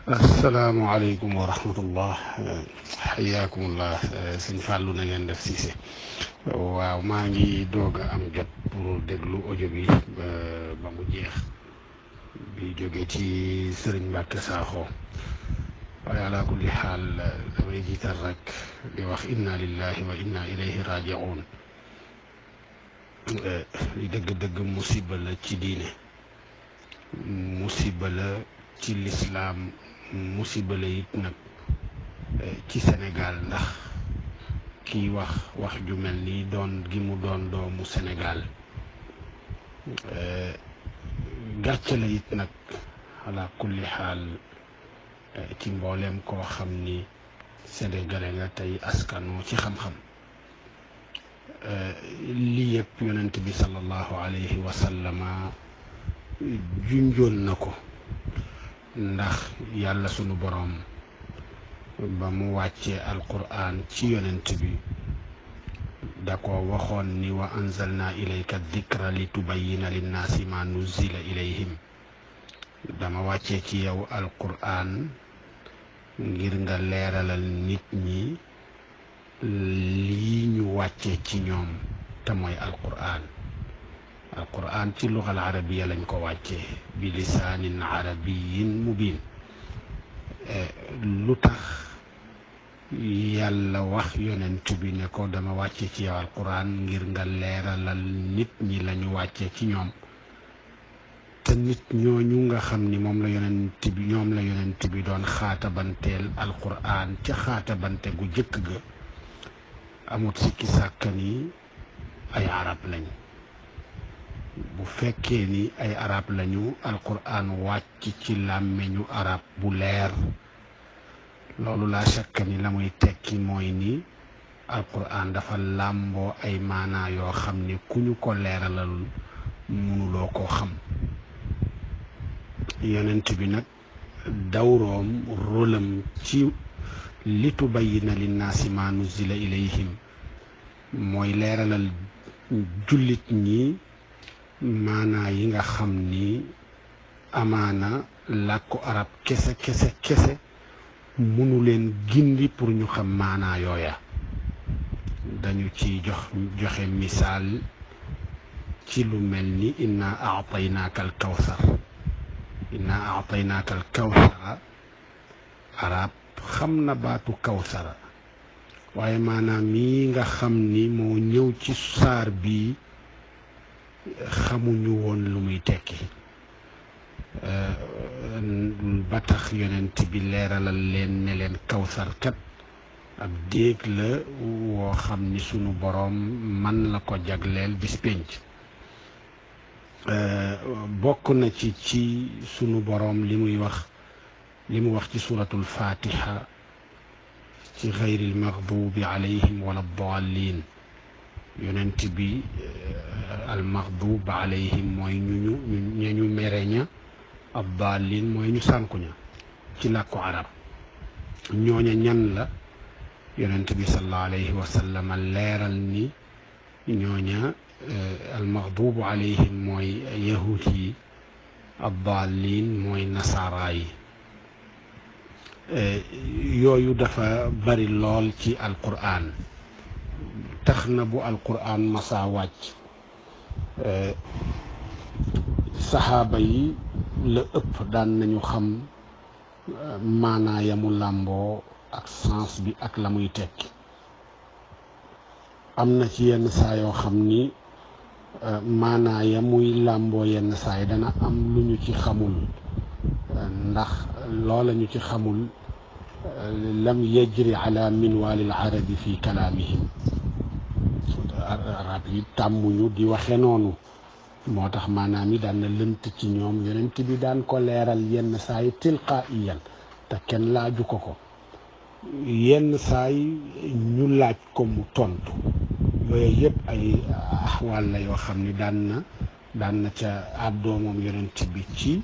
السلام عليكم ورحمة الله. حياكم الله. sëñ Fallou na ngeen def Cissé. waaw maa ngi doog a am jot pour déglu audio bi ba mu jeex bi jóge ci Sëriñ Mbàkke Sakho waaye ala kulli xaal damay jiital rek di wax inna lillahi wa inna ilayhi raji'un. li dëgg-dëgg musiba la ci diine, musiba la ci lislaam, musiba la it nag ci Sénégal, ndax kiy wax ju mel ni doon gi mu doon doomu Sénégal gàcce la it nag ala kulli xaal ci mbooleem koo xam ni sénégalais nga tey askanoo ci xam-xam. lii yëpp yonent bi sallallahu alayhi wa sallama junjoon na ko, ndax yàlla sunu boroom ba mu wàccee alquran ci yonent bi da ko waxoon ni wa anzalna ilayka dikra li tubayyina linnaasi ma nuzila ilayhim. dama wàccee ci yow alquran ngir nga leeralal nit ñi lii ñu wàccee ci ñoom te mooy alquran ci luxal arabiya lañ ko wàccee bi lisaanin arabiyin mubin. lu tax yàlla wax yonent bi ne ko dama wàcce ci yow alquran ngir nga leeralal nit ñi lañu wàcce ci ñoom, te nit ñooñu nga xam ni ñoom la yonent bi doon xaatabanteel alquran ca xaatabante gu jëkk ga amut sikki sàkka ni ay arab lañ. bu fekkee ni ay arab lañu, alquran wàcc ci làmmeñu arab bu leer, loolu laa shakka ni la muy tekki mooy ni alquran dafa làmboo ay maanaa yoo xam ni ku ñu ko leeralalul mënuloo koo xam. yonent bi nag dawroom rolam ci li tubayyina linnaasi ma nuzila ilayhim mooy leeralal jullit ñi maanaa yi nga xam ni amaana làkku arab kese mënu leen gindi pour ñu xam maanaa yooya. dañu ci joxe misaal ci lu mel ni inna a'taynaaka al kawsara. arab xam na baatu kawsara, waaye maanaam mii nga xam ni moo ñëw ci saar bi xamuñu woon lu muy tekki. ba tax yonent bi leeralal leen ne leen kawsar kat ab déeg la woo xam ni sunu boroom man la ko jagleel bis pénc. bokk na ci sunu boroom li mu wax ci suratul fatiha ci xayril maxdubi alayhim wala dallin. yonent bi al maxdub alayhim mooy ñu mere ña, ab dallin mooy ñu sànku ña ci làkku arab. ñooña ñan la? yonent bi sallallahu alayhi wa sallam leeral ni ñooña al maxdubu alayhim mooy yahud yi, ab dallin mooy nasaara yi. yooyu dafa bari lool ci alquran, tax na bu alquran masa wàcc saxaaba yi la ëpp daan nañu xam maanaa yamu làmboo ak sens bi ak la muy tekki. am na ci yenn saa yoo xam ni maanaa ya muy làmboo yenn saa yi dana am lu ñu ci xamul, ndax loola ñu ci xamul lam yajri ala minwaalil arabi fi kalaamihim. arab yi tàmmuñu di waxe noonu, moo tax maanaam yi daan na lënt ci ñoom. yonent bi daan ko leeral yenn saa yi tilqaa'iyan te kenn laaju ko yenn saa yi ñu laaj ko mu tontu. yooyu yëpp ay axwaal la yoo xam ni daan na ca àddoo moom yonent bi ci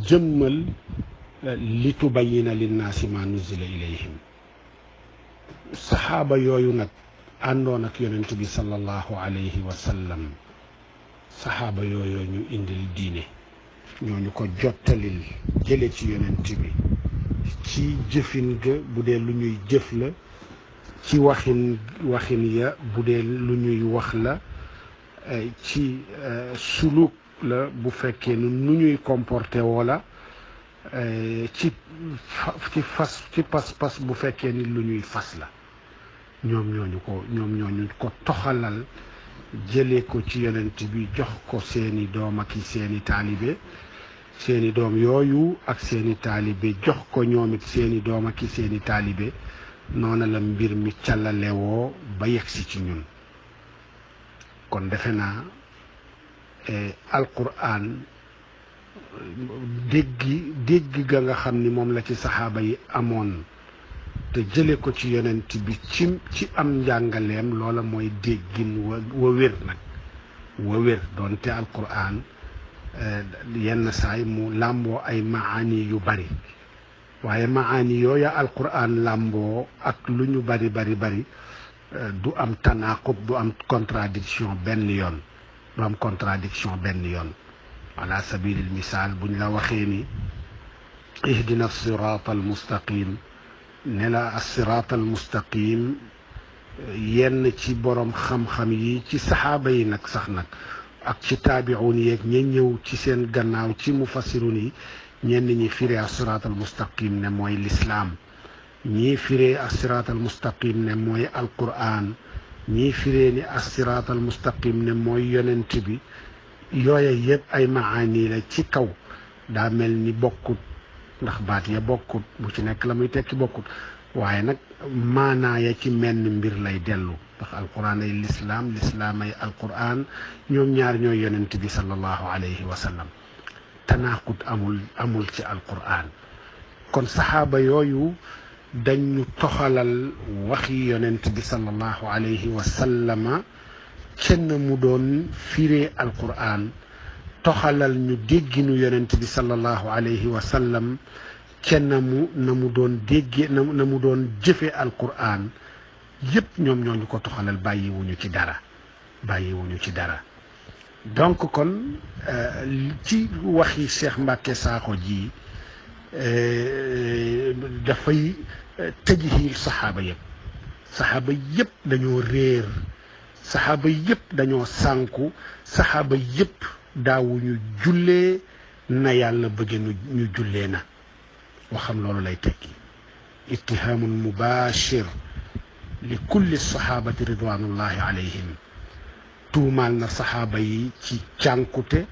jëmmal li tubayyina linnaasi ma nuzila ilayhim. saxaaba yooyu nag àndoon ak yonent bi sallallahu alayhi wa sallam, saxaaba yooyu ñu indil diine. ñooñu ko jottalil jële ci yonent bi ci jëfin ga bu dee lu ñuy jëf la ci waxin ya bu dee lu ñuy wax la ci suluk la bu fekkee nu ñuy comporté woo la ci pas-pas bu fekkee ni lu ñuy fas la ñoom ñooñu ko toxalal jëlee ko ci yonent bi jox ko seeni doom ak seeni taalibe seeni doom yooyu ak seeni taalibe jox ko ñoom it seeni doom ak seeni taalibe noona la mbir mi càllalewoo ba yegsi ci ñun kon defe naa alquran dégg ga nga xam ni moom la ci saxaaba yi amoon te jële ko ci yonent bi ci am njàngaleem loola mooy déggin wa wér nag wa wér doonte alquran yenn saay mu làmboo ay maani yu bari waaye maani yooya alquran làmboo ak lu ñu bari du am tanaqub du am contradiction benn yoon ala sabilil misaal buñ la waxee ni ihdina sirata al mustaqim ne la as-siraat al-mustaqim yenn ci borom xam-xam yi ci saxaaba yi nag sax nag ak ci taabi'un yeeg ña ñëw ci seen gannaaw ci mufassirun yi ñenn ñi firee as-siraat al-mustaqim ne mooy lislaam ñii firee as-siraat al-mustaqim ne mooy alquran ñii firee ni as-siraat al-mustaqim ne mooy yonent bi yooya yëpp ay maani la ci kaw daa mel ni bokkut ndax baat ya bokkut bu ci nekk la muy tekki bokkut waaye nag maanaa ya ci menn mbir lay dellu ndax alquran ay lislaam ay alquran ñoom ñaar ñooy yonent bi sallallahu alayhi wa sallam tanaqut amul ci alquran kon saxaaba yooyu dañu toxalal waxi yonent bi sallallahu alayhi wa sallama kenn mu doon firee alquran toxalal ñu dégginu yonent bi sallallahu alayhi wa sallam kenn na mu doon déggee na mu doon jëfe alquran yépp ñoom ñooñu ko toxalal bàyyiwuñu ci dara donc kon ci waxi Cheikh Mbacke Sakho ji dafay tëjhiil saxaaba yépp dañoo réer saxaaba yépp dañoo sànku saxaaba yépp daawuñu jullee na yàlla bëgge ñu jullee na waxam loolu lay tekki ittihaamun mubashir li kulli saxaabati ridwanullahi alayhim tuumaal na saxaaba yi ci cànkute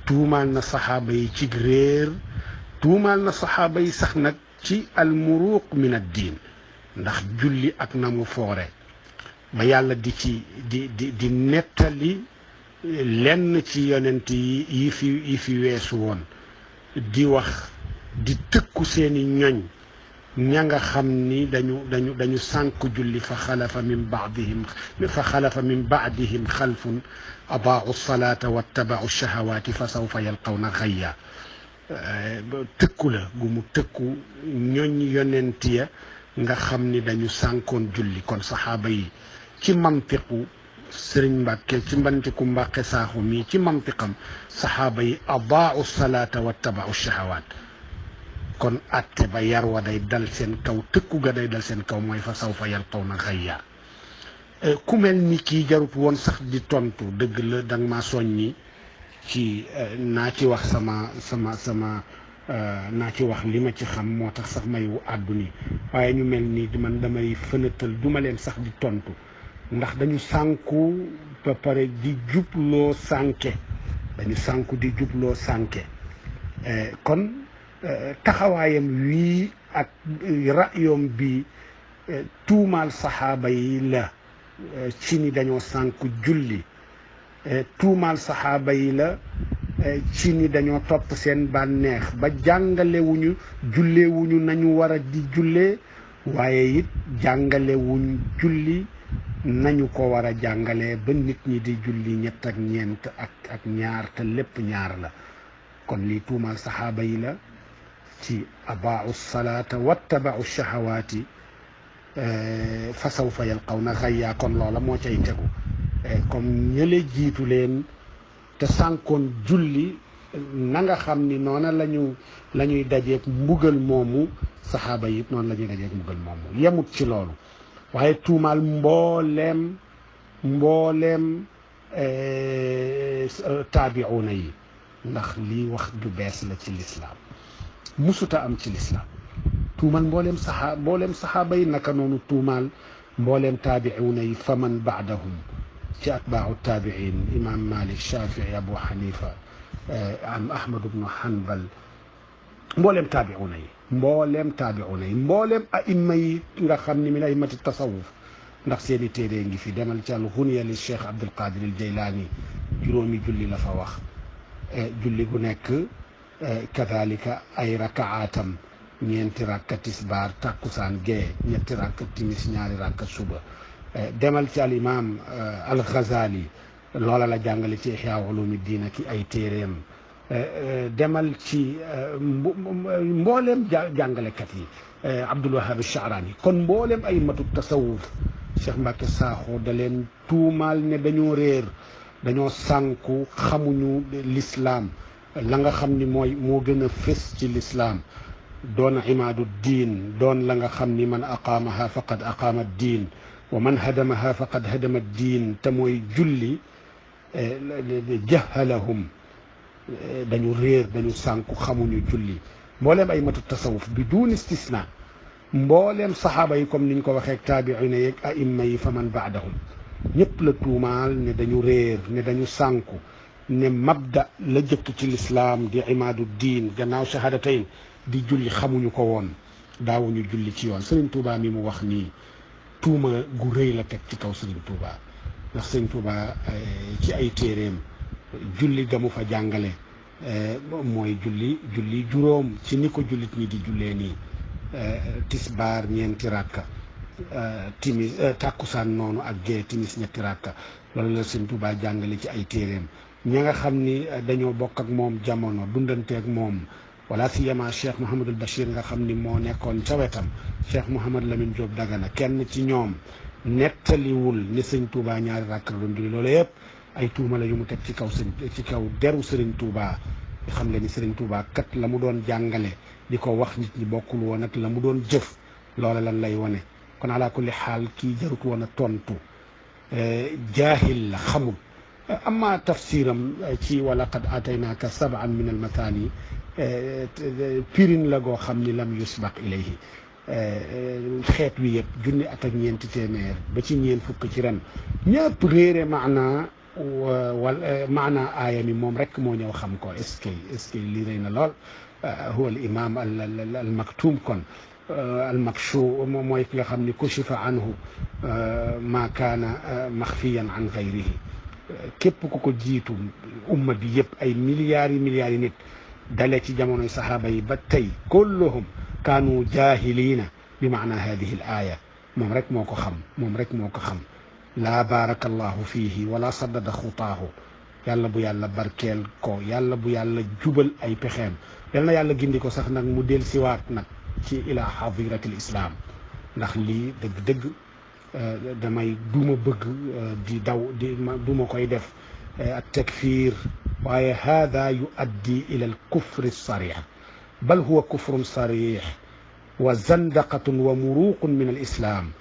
tuumaal na saxaaba yi ci réer tuumaal na saxaaba yi sax nag ci almuruq min ad-diin ndax julli ak na mu foore ba yàlla di nettali lenn ci yonent yi fi weesu woon di wax di tëkku seeni ñoñ ña nga xam ni dañu sànk julli fa xalafa min baadihim xalfun adaau salaata wattabau shahawaati fa sawfa yalqawna xayya tëkku la gu mu tëkku ñoñ yonent ya nga xam ni dañu sànkoon julli kon saxaaba yi ci mantiqu Sëriñ Mbàkke ci mbantiku Mbàkke Sakho mii ci mantiqam saxaaba yi adaau salaata wattabau shahawaat kon atte ba yar wa day dal seen kaw tëkku ga day dal seen kaw mooy fa sawfa yalqawna xayya ku mel ni kii jarut woon sax di tontu dëgg la danga ma soññi ci naa ci wax sama naa ci wax li ma ci xam moo tax sax may àdduni waaye ñu mel ni man damay fënatal duma leen sax di tontu ndax dañu sànku ba pare di jubloo sànke kon taxawaayam wii ak ra'yoom bi tuumaal saxaaba yi la ci ni dañoo sànku julli tuumaal saxaaba yi la ci ni dañoo topp seen bànneex ba jàngalewuñu jullewuñu nañu war a di jullee waaye it jàngalewuñ julli nañu ko war a jàngalee ba nit ñi di julli ñett ak ñeent ak ñaar te lépp ñaar la kon lii tuumaal saxaaba yi la ci abaau salaata wattabau shahawaati fa sawfa yalqawna xayya kon loola moo cay tegu comme ñële jiitu leen te sànkoon julli na nga xam ni noona la ñuy dajeeg mbugal moomu saxaaba yi noonu la ñuy dajeeg mbugal moomu yemut ci loolu waaye tuumaal mbooleem taabiuuna yi ndax lii wax ju bees la ci lislaam musuta am ci lislaam tuumal mbooleem saxaaba yi naka noonu tuumaal mbooleem taabiuuna yi faman baadahum ci atbaau taabiin imam malik shafii abu xanifa am ahmad ibnu hanbal mbooleem taabiuuna yi mbooleem aima yi nga xam ni min aimati tasawuf ndax seeni téere ngi fi demal ci al xunya li cheikh abdul qadir al jaylaani juróomi julli la fa wax julli gu nekk kadalika ay rakaatam ñeenti rakka tisbaar takkusaan gee ñetti rakka timis ñaari rakka suba demal ci al imam al ghazali loola la jàngale ci ihya ulumi diina ki ay téeréem demal ci mbooleem jàngalekat yi abdul wahab ash-sha'rani kon mbooleem ay matu tasawuf cheikh Mbacke Sakho da leen tuumaal ne dañoo réer dañoo sànku xamuñu lislaam la nga xam ni moo gën a fés ci lislaam doon imaadu diin doon la nga xam ni man aqaamaha faqad aqaama diin wa man hadamaha faqad hadama diin te mooy julli jahalahum dañu réer dañu sànku xamuñu julli mbooleem ay matu tasawuf bi duun istisna mbooleem saxaaba yi comme niñ ko waxee taabiina yeeg aimma yi fa man baadahum ñëpp la tuumaal ne dañu réer ne dañu sànku ne mabda la jëkk ci lislaam di imaadu diin gannaaw shahadatayn di julli xamuñu ko woon daawuñu julli ci yoon Sëriñ Tuubaa mi mu wax nii tuuma gu rëy la teg ci kaw Sëriñ Tuubaa ndax Sëriñ Tuubaa ci ay téeréem julli ga mu fa jàngale mooy julli juróom ci ni ko jullit ñi di jullee nii tisbaar ñeenti rakka timis tàkkusaan noonu ak gee timis ñetti rakka loolu la Sëriñ Tuubaa jàngale ci ay téeréem ña nga xam ni dañoo bokk ak moom jamono dundanteeg moom wala siyama Cheikh Mouhamadul Bachir nga xam ni moo nekkoon ca wetam Cheikh Mouhamad Lamine Diop Dagana kenn ci ñoom nettaliwul ni Sëriñ Tuubaa ñaari rakka la doon julli loolu yëpp ay tuuma la yu mu teg ci kaw deru Sëriñ Tuubaa xam le ni Sëriñ Tuubaa kat la mu doon jàngale di ko wax nit ñi bokkul woon ak la mu doon jëf loola lan lay wane kon ala kulli xaal kii jarut woon a tontu jaahil la xamul amma tafsiram ci wala qad ataynaaka sab'an min al mathani pirin la goo xam ni lam yusbaq ilayhi xeet wi yëpp junni at ak ñeenti téeméer ba ci ñeen fukk ci ren ñëpp réere maana maana aaya mi moom rek moo ñëw xam ko est-ce que lii rëy na lool huwa al imam al maktum kon al makshu mooy ki nga xam ni kushifa anhu ma kaana maxfiyan an gayrihi képp ku ko jiitu umma bi yëpp ay milliards yi nit dale ci jamonoy saxaaba yi ba tey kulluhum kaanu jahilina bi maana hadihi al aya moom rek moo ko xam laa baarakallahu fiihi wala saddada xutaahu yàlla bu yàlla barkeel ko yàlla bu yàlla jubal ay pexeem yal na yàlla gindi ko sax nag mu del siwaat nag ci ila xadiratil islam ndax lii dëgg-dëgg damay duma bëgg di daw duma koy def ak takfir waaye hada yuaddi ila al kufri sarix bal huwa kufrun sarix wa zandaqatun wa muruqun min al islam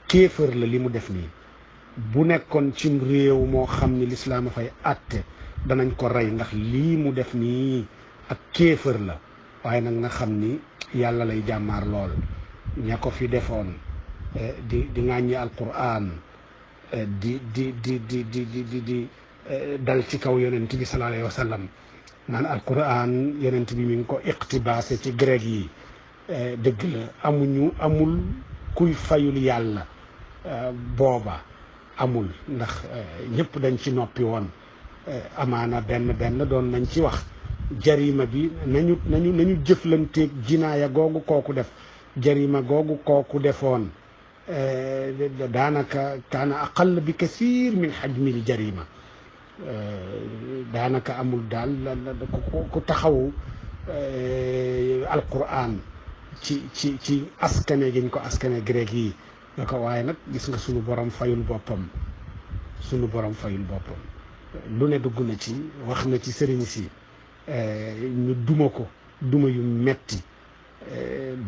kéefër la li mu def nii bu nekkoon cim réew moo xam ni lislaam a fay atte danañ ko rey ndax lii mu def nii ak kéefër la waaye nag nga xam ni yàlla lay jàmmaar lool ña ko fi defoon di ŋàññi alquran di dal ci kaw yonent bi sallallahu alayhi wa sallam naan alquran yonent bi mi ngi ko iqtibaase ci grec yi dëgg la amul kuy fayul yàlla booba amul ndax ñëpp dañ ci noppi woon amaana benn doon nañ ci wax jarima bi nañu jëflanteeg jinaaya googu kooku def jarima googu kooku defoon daanaka kaana aqall bi kasiir min xajmil jarima daanaka amul daal ku taxawu alquran ci askane giñ ko askane grec yi nga ko waaye nag gis nga sunu borom fayul boppam lu ne dugg na ci wax na ci sëriñ si ñu duma ko duma yu metti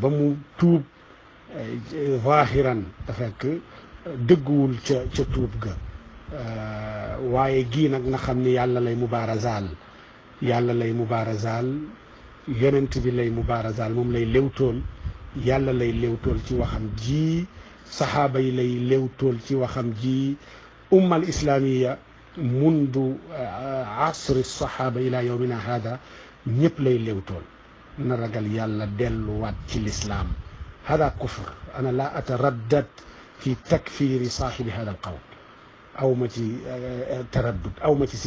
ba mu tuub zahiran te fekk dëgguwul ca tuub ga waaye gii nag nga xam ni yàlla lay mubaarazaal yonent bi lay mubaarazaal moom lay léwtool yàlla lay léwtool ci waxam ji saxaaba yi lay léwtool ci waxam ji umma al islaamiya mundu asri saxaaba ila yowmina hada ñëpp lay léwtool na ragal yàlla delluwaat ci lislaam hada kufr ana la ataraddad fi takfiri saaxibi hada al qawl aw ma ci taraddud aw ma ci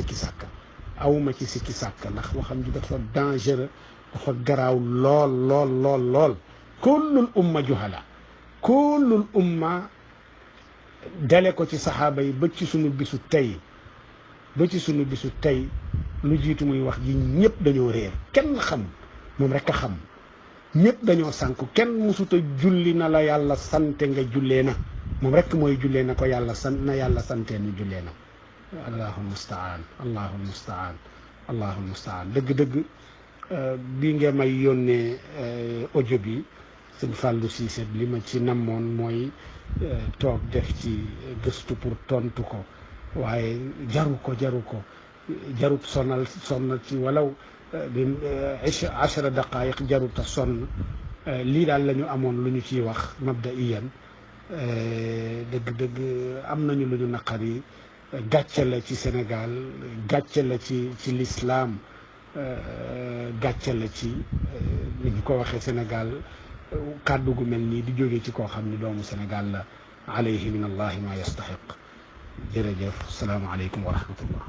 sikki sàkka ndax waxam ji dafa dangereux dafa garaaw lool kullul umma juhala kullul umma dale ko ci saxaaba yi ba ci sunu bisu tey lu jiitu muy wax ji ñëpp dañoo réer kenn xam moom rek a xam ñëpp dañoo sànku kenn musuta julli na la yàlla sante nga jullee na moom rek mooy jullee na ko yàlla santee ni jullee na allahul mustaan dëgg-dëgg bii nga may yónnee audio bi sëñ Fallou Cissé li ma ci namoon mooy toog def ci gëstu pour tontu ko waaye jarut sonal ci walaw bi 10 daqaayiq jarut a sonn lii daal la ñu amoon lu ñu ciy wax mabdaiyan dëgg am nañu lu ñu naqari gàcce la ci Sénégal gàcce la ci lislaam gàcce la ci ni ñu ko waxee Sénégal kàddu gu mel nii di jóge ci koo xam ni doomu Sénégal la alayhi min allahi ma yastaxiq jërëjëf asalaamaaleykum wa rahmatullah